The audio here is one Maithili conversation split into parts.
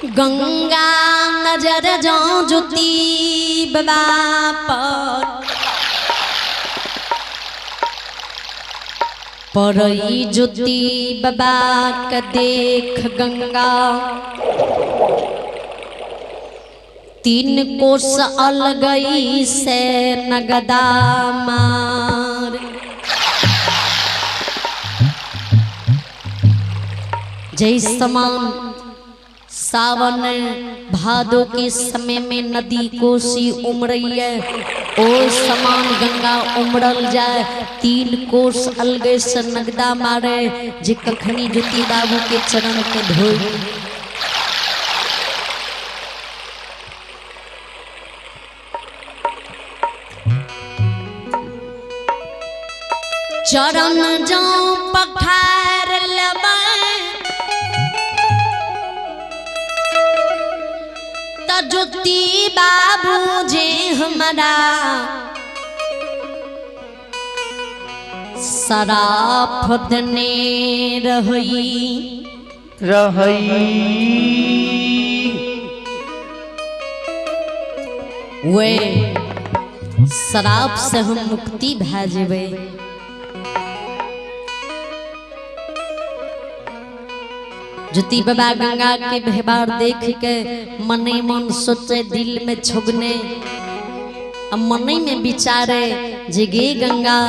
गंगा नजर जो जुती बाबा पर परई ज्योति बाबा के देख गंगा तीन कोस अलगई से नगदा मार। जय समान सावन भादो के समय में नदी कोसी उमड़ैया, ओ समान गंगा उमड़ल जाए, तीन कोस अलगे से नगदा मारे जे कखनी ज्योति बाबू के चरण के धोई। चरण जो पखार लेबै त ज्योति बाबू जे हमरा सराफ देने रहई रहई। वे शराब से हम मुक्ति भए जेबै। ज्योति बाबा गंगा के व्यवहार देख के मने मन सोचे, दिल में छुगने आ मने में विचारे जे गे गंगा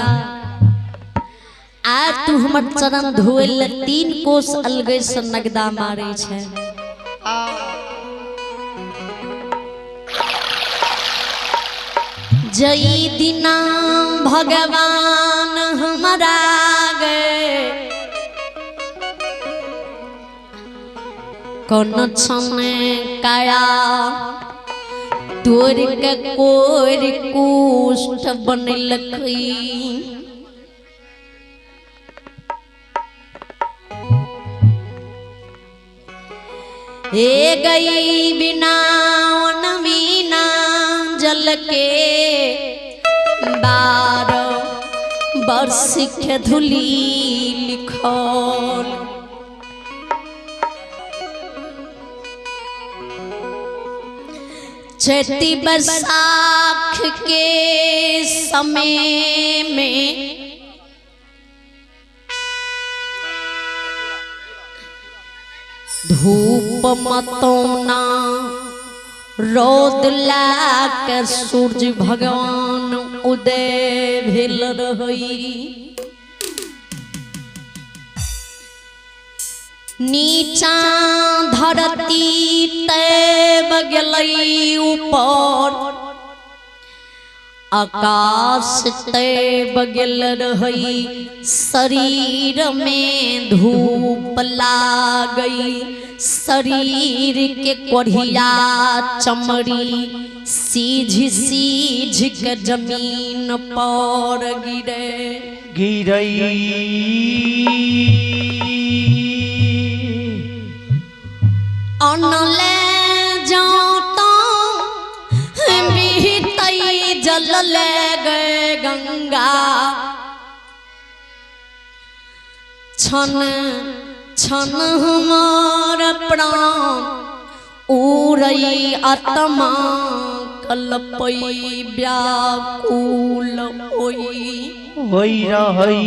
आ तू हमर चरण धोए ले तीन कोस अलगे से नगदा मारे छै। जई दिना भगवान हमरा गे कोन क्षण काया तोर के कोर कुष्ठ बनलखी। हे गई बिना बिना जल के 12 वर्ष के धुली लिखल। चैती बैसाख के समय में धूप मतौना रौद ला के सूरज भगवान उदय भेल रही। नीचा धरती तैब गेलै ऊपर आकाश तैब गेल रही। शरीर में धूप लागई, शरीर के कोढ़िया चमड़ी सीझ सीझ के जमीन पर गिरे गिरई। अनले जाओ तो बीतई जल ले गए गंगा। क्षण क्षण हमार प्राण उड़ई आत्मा कलपई व्याकुल होई होई रहई।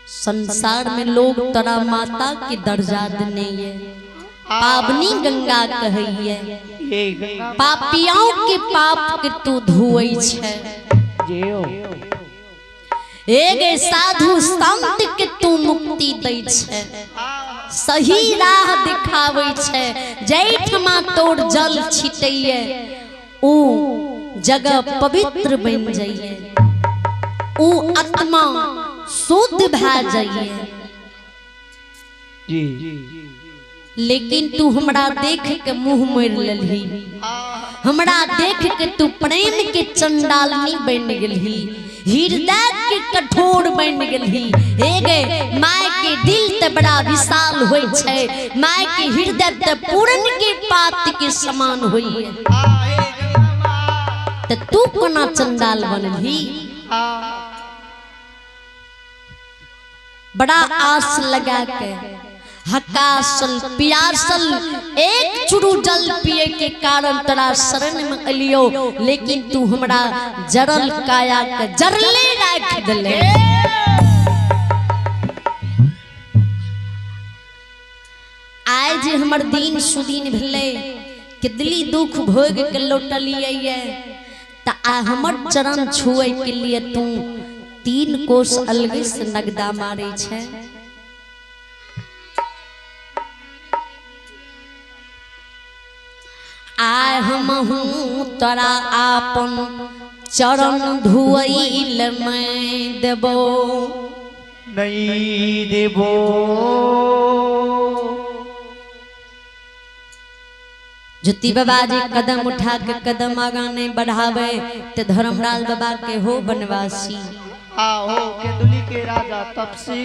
संसार में लोग तोरा माता के दर्जा देने है, पावनी गंगा कहैये, पापियाओं के पाप के तू धोई छे, एगे साधु संत के तू मुक्ति दै छे, सही राह दिखावे छे। जैठमा तोर जल छिटैये ऊ जगह पवित्र बन जाइए, ऊ आत्मा शुद्ध भए जाइए। जी लेकिन तू हमरा देख के मुंह मोड़ लेलही, हमरा देख के तू प्रेम के चंडालनी बन गेलही, हृदय के कठोर बन गेलही। हे गे my के दिल ते बड़ा विशाल होय छै, my के हृदय ते पूरन के पात के समान होय, ते तू कोना चंडाल बनलही। बड़ा आस लगा के हकासल पियासल एक चुरू जल पिए के कारण तोरा शरण में अलियो, लेकिन तू हमरा जरल काया के जरले राख दिले। आइ जे हमर दिन सुदीन भेलै, कितली दुख भोग के लौटलियै, त आ हमर चरण छुए के लिए तू 3 कोस अलगे से नगदा मारे छै। आय हमहूँ तोरा आपन चरण धुअल मैं देबो, नहीं देबो। ज्योति बाबा जी कदम उठा के कदम आगा नहीं बढ़ावे ते धर्मलाल बाबा के हो बनवासी। आओ केंदुली के राजा तपसी।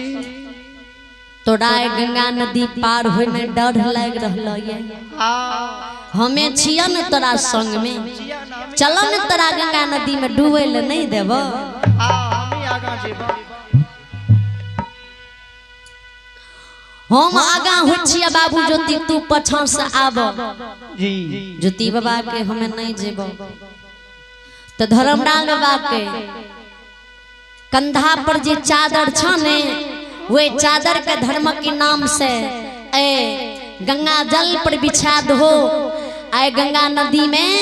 तोरा गंगा नदी पार होय में डर लाग रहल ये, हमें छिया न तोरा संग में, चल न तोरा गंगा नदी में डूबे ले नहीं देबो। हम आगा हो छिया बाबू ज्योति, तू पछा से आब। जी ज्योति बाबा के हमें नहीं जेबो। तो धर्मलाल बाबा के कंधा पर जे चादर छने, वे चादर के धर्म के नाम से ए गंगा जल पर बिछा दो। आए गंगा नदी में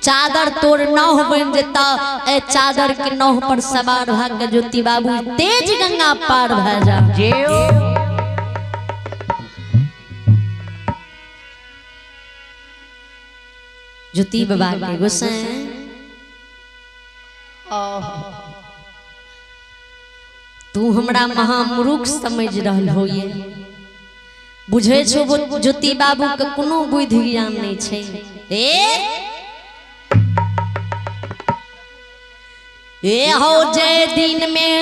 चादर तोड़ नाव बन जेता, ए चादर के नाव पर सवार भाग के ज्योति बाबू तेज गंगा पार भा जा। ज्योति बाबा के गोसाई तू हमरा महामूर्ख समझ रहल हो, ये बुझे छो ज्योति बाबू के कोनो बुद्धि ज्ञान नहीं छै। ए हो जे दिन में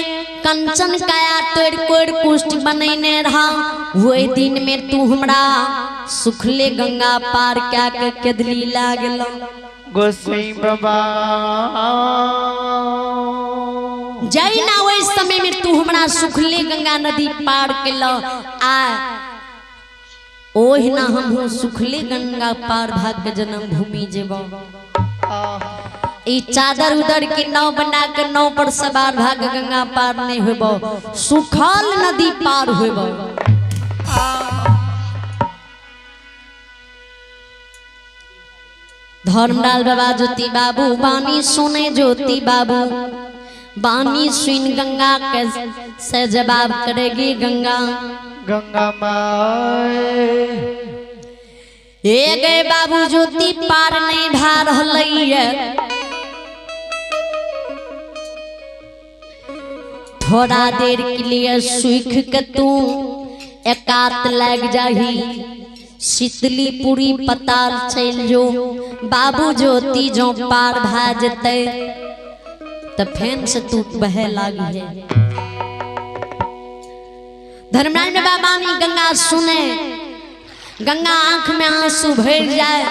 कंचन काया तोड़ कोड़ कुष्ठ बनैने रहा, वही दिन में तू हमरा सुखले गंगा पार क्या के केदली लागल। गोसाई बाबा जैना वही समय में तू हमरा सुखले गंगा नदी पार केल, आ ओहिना हमहू सुखले गंगा पार भाग के जन्म भूमि जेबो। ई चादर उदर के नाव बना के नाव पर सवार भाग गंगा पार नहीं होबो, सुखल नदी पार होबो। धर्मलाल बाबा ज्योति बाबू बानी सुने, ज्योति बाबू बानी सुन गंगा के से जवाब करेगी गंगा। गंगा माए ए गए बाबू ज्योति पार नहीं भा रहलै, थोड़ा देर के लिए सुख के तू एकात लग जाही, शीतली पूरी पताल चल जो बाबू ज्योति जो पार भा जते त फेन से तू बहे लागी है। धर्मराज बाबा ने गंगा सुने, गंगा आंख में आंसू भर जाए,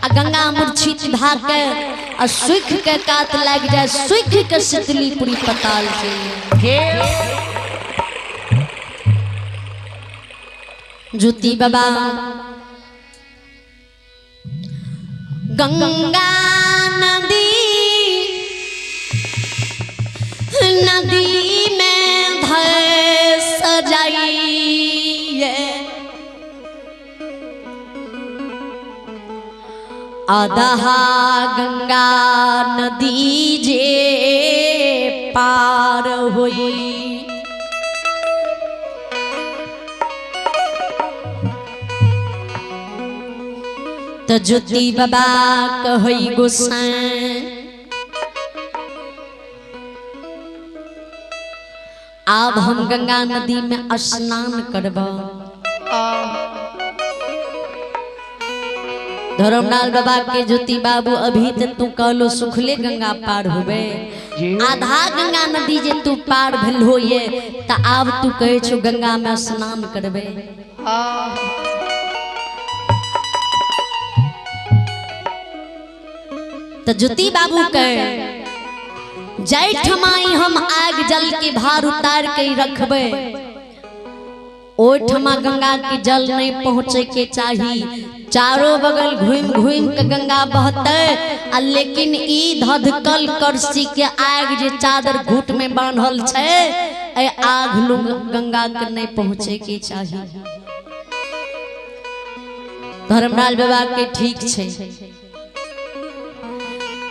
आ गंगा मूर्छित भा के आ सुख के कात लग जाए, सुख के शीतली पूरी पताल चल। ज्योति बाबा गंगा नदी नदी में धस जाइए, अदहा गंगा नदी जे पार हुई। तो ज्योति बाबा कहई गोसाई अब हम गंगा नदी में स्नान करब। धर्मलाल बाबा के ज्योति बाबू अभी तो तू कहलो सुखले गंगा पार होबे, आधा गंगा नदी जे तू पार भेल हो ये त आब तू कहे छो गंगा में स्नान करबे। तो ज्योति बाबू कहे जय ठमाई हम आग जल के भार उतार के रखबे, ओहिठमा गंगा के जल नहीं पहुँचे के चाही। चारों बगल घूम घूम के गंगा बहते आ लेकिन ई धधकल करसी के आग जे चादर घुट में बांधल छै, ए आग लुंग गंगा के नहीं पहुँचे के चाही। धर्मराज बाबा के ठीक छै,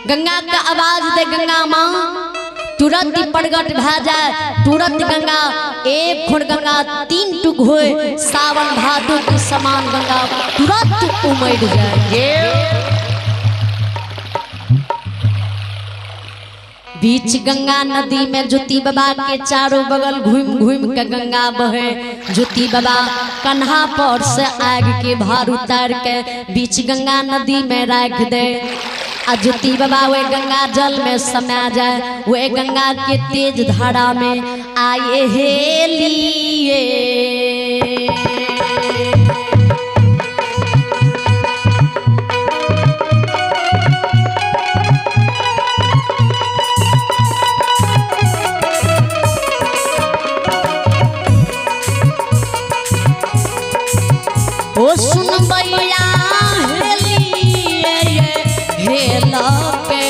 गंगा के आवाज दे गंगा माँ तुरंत प्रगट भए जाए, तुरंत गंगा एक खुर गंगा तीन टुक होए, सावन भादो के समान गंगा तुरंत उमड़ जाए। बीच गंगा नदी में ज्योति बाबा के चारों बगल घूम घूम के गंगा बहे। ज्योति बाबा कन्हा पर से आग के भार उतार के बीच गंगा नदी में राख दे आ ज्योति बाबा वे गंगा जल में समा जाए, वे गंगा के तेज धारा में आए हे लिए। ओ सुन भैया हेलिए हेल के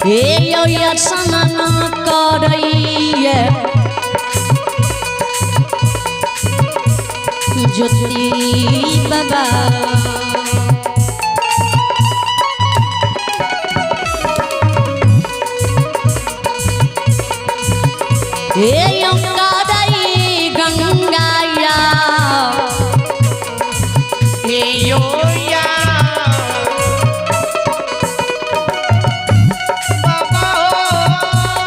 हे यो स्नान करैये ज्योति बाबा। हे यंगाई गंगाया हे यो या बाबा हो।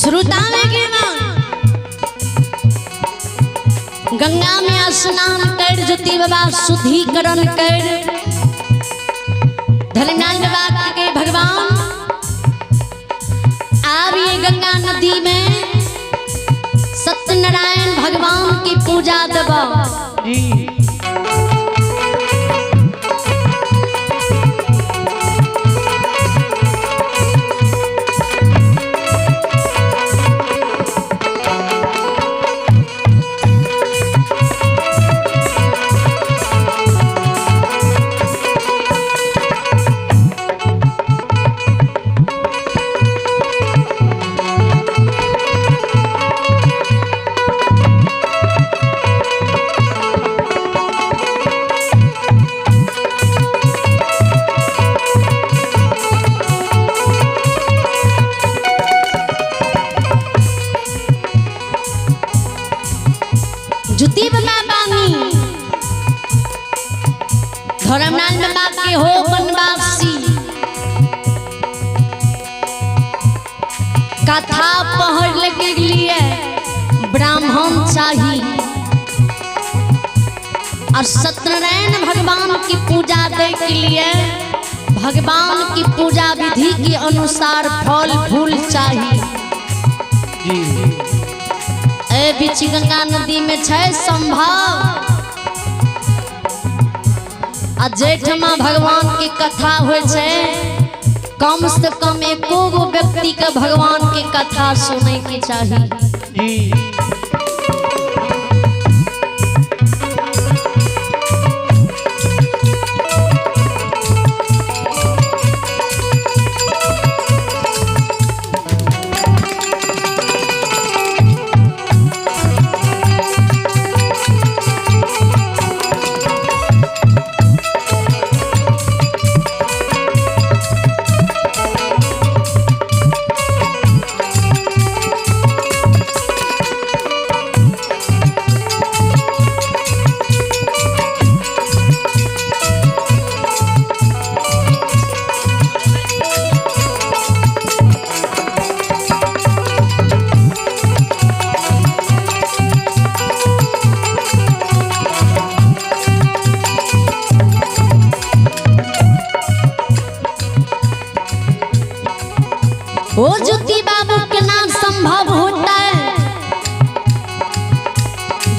श्रोता में गंगा में स्नान कर ज्योति बाबा शुद्धिकरण कर धर्मनाथ बाबा के भगवान आब ये गंगा नदी में सत्यनारायण भगवान की पूजा देबा। ज्योति बाबा बानी धर्मनाथ बाबा के हो बनवासी कथा पढ़ के लिए ब्राह्मण चाहिए और सत्यनारायण भगवान की पूजा दे के लिए भगवान की पूजा विधि के अनुसार फल फूल चाहिए। ए बीच गंगा नदी में छै संभव। आ जेठमा भगवान के कथा होइ छै, कम से कम एको गो व्यक्ति के भगवान के कथा सुनै के चाही। जी। ओ ज्योति बाबू के नाम संभव होता है।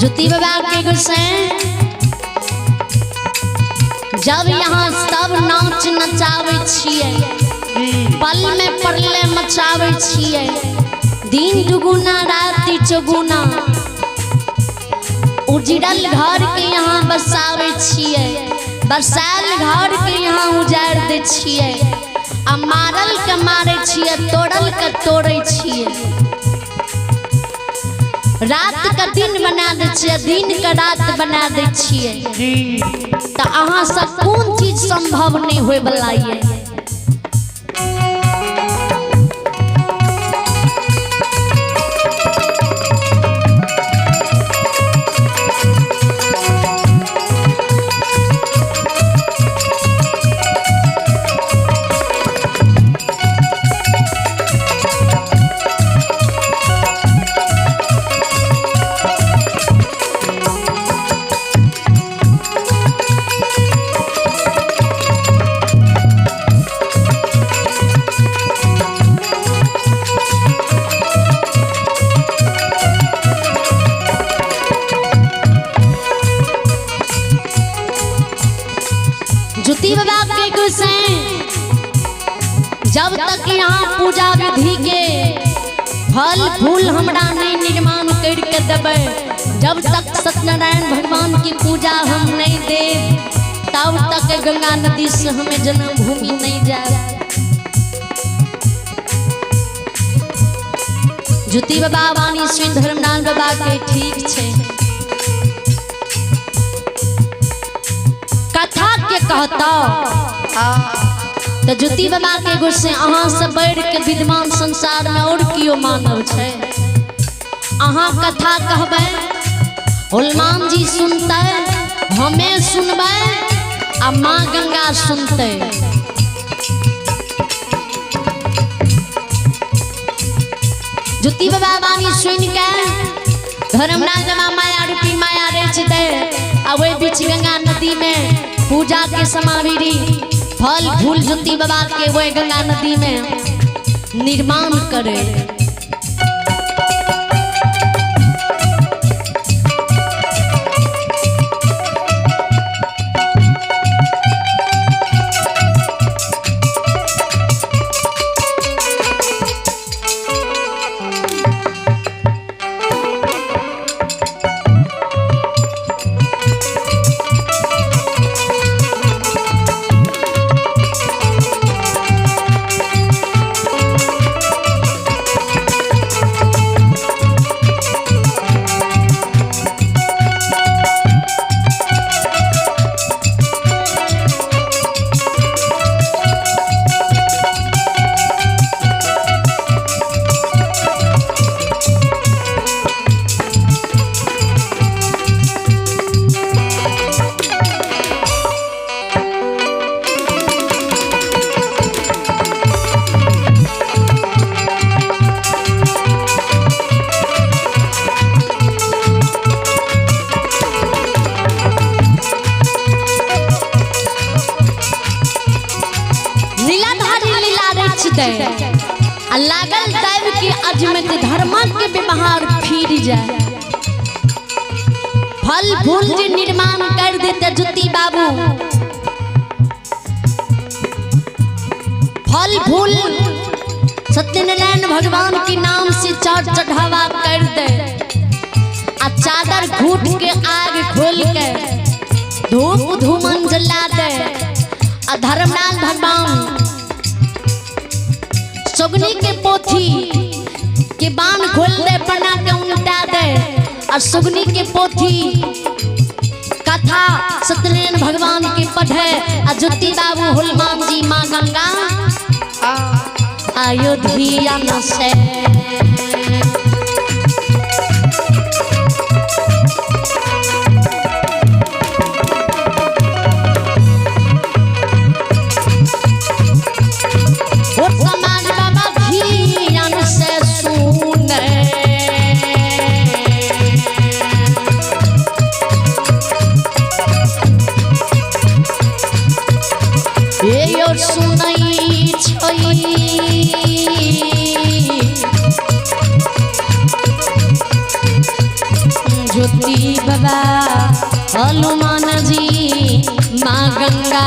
ज्योति बाबा के गुस्से जब यहाँ सब नाच नचावे छिए, पल में पड़ले मचावे छिए, दिन दुगुना राति चौगुना, उजड़ल घर के यहाँ बसावे छिए, बसायल घर के यहाँ उजाड़ दे छिए, आ मारल के मारे छिए, तोड़ल के तोड़े छिए, रात के दिन बना दे छिए, दिन के रात बना दे छिए। तो अहाँ सब कोन चीज संभव नहीं होए वाला ये। ज्योति बाबा के गुस्से जब तक यहाँ पूजा विधि के फल फूल हमरा नहीं निर्माण करके देबै, जब तक सत्यनारायण भगवान की पूजा हम नहीं देव, तब तक गंगा नदी से हमें जन्मभूमि नहीं जाए। ज्योति बाबा वाणी सुन धर्मनाथ बाबा के ठीक छे। कथा के कहता तो ज्योति बाबा के गुस्से अहाँ से बढ़ के विद्वान संसार में और कियो मानव छे। अहाँ कथा कहबै, हनुमान जी सुनते, हमें सुनबै आ माँ गंगा सुनते। ज्योति बाबा वाणी सुन के धर्मराज बाबा माया रूपी माया रचते आ वही बीच गंगा नदी में पूजा के समाविरी फल फूल ज्योति बाबा के वही गंगा नदी में निर्माण करे। दै आ लागल दैव के अजमत धर्म के व्यवहार फिर जाए। फल फूल जे निर्माण कर देते ज्योति बाबू, फल फूल सत्यनारायण भगवान के नाम से चढ़ चढ़ावा कर दे आ चादर घूट के आग खोल के धूप धूमन जला दे आ धर्मलाल भगवान सुगनी के पोथी के बाण खोल दे, बना के उल्टा दे और सुगनी के पोथी कथा सत्यनारायण भगवान के पढ़े आ ज्योति बाबू हनुमान जी माँ गंगा अयोध्या न से। ओ समाज बाबा धियान से सुने, हे यो सुनै छै ज्योति बाबा हनुमान जी माँ गंगा।